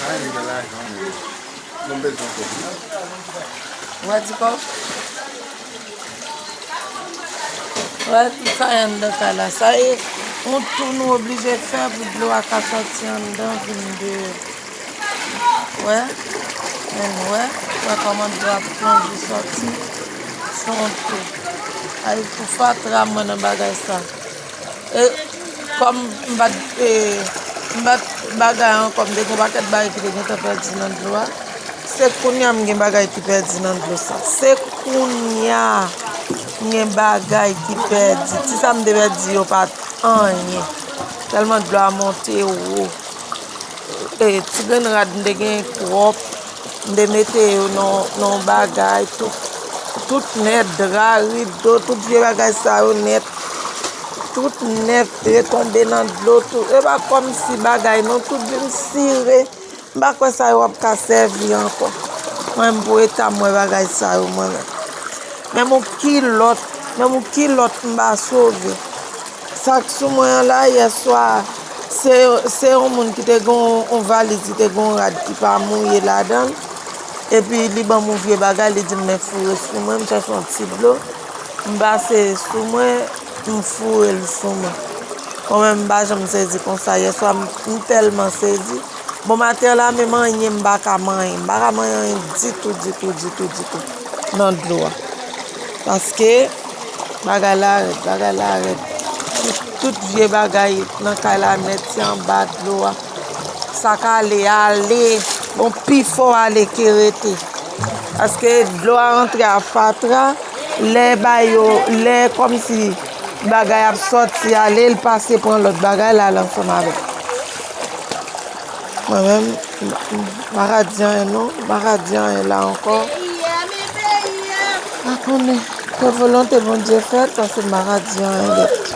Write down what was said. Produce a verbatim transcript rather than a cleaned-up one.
Ay, m gen lajan, men. Mwen bezwen kòb. Ou pa di kòb? Wè, tout sa y anndan kay la. Sa e yon tou nou oblije fè pou dlo a ka sòti anndan vin deyò. Wè, men wè, wè kòman dlo a ap plonje sòti. Se yon tou. Ay, pou fatra mwen nan bagay sa. E, kòm m pa t, e, m pa t bagay ankò, m te gen yon pakèt bagay ki te gentan pèdi nan dlo a. Se kounye a m gen bagay ki pèdi nan dlo sa. Se kounye a m gen bagay ki pèdi. Ti sa m te pèdi yo pa t anyen. Tèlman dlo a monte wo. E, ti grenn rad m te gen twòp. M te mete yo nan, nan bagay, tout, tout nèt, dra, rido, tout vye bagay sa yo nèt. Tout nèt retonbe nan dlo, tout. E pa kòmsi bagay non, tout vin sire. M pa kwè sa yo ap ka sèvi ankò. Mwen, m pou eta m wè bagay sa yo, mwen menm. Menm yon kilòt, menm yon kilòt m pa sove. Sa k sou mwen an la, yèswa, se, se yon moun ki te gen yon, yon valiz, li te gen yon rad ki pa mouye ladan l. Epi li ban m yon vye bagay, li di m men foure sou mwen, m chèche yon ti dlo. M pase sou mwen, m foure l sou mwen. Mwen menm, m pa janm sezi konsa. Yèswa, m, m tèlman sezi. Bon, maten an la, menm anyen, m pa ka manyen. M pa ka manyen anyen ditou, ditou, ditou, ditou nan dlo a. Paske bagay la rèd, bagay la rèd. Tout, tout vye bagay nan kay la nèt, se anba dlo a. Sa k ale, ale. Bon, pifò ale ke rete. Paske dlo a rantre a fatra, lè ba yo, lè kòmsi bagay ap sòti ale, l pase pran lòt bagay la, l ansanm avè l. Mwen menm, m, m, m pa ka di anyen non, m pa ka di anyen la ankò. Pa konnen ke volonte Bondye fèt, paske m pa ka di anyen lòt.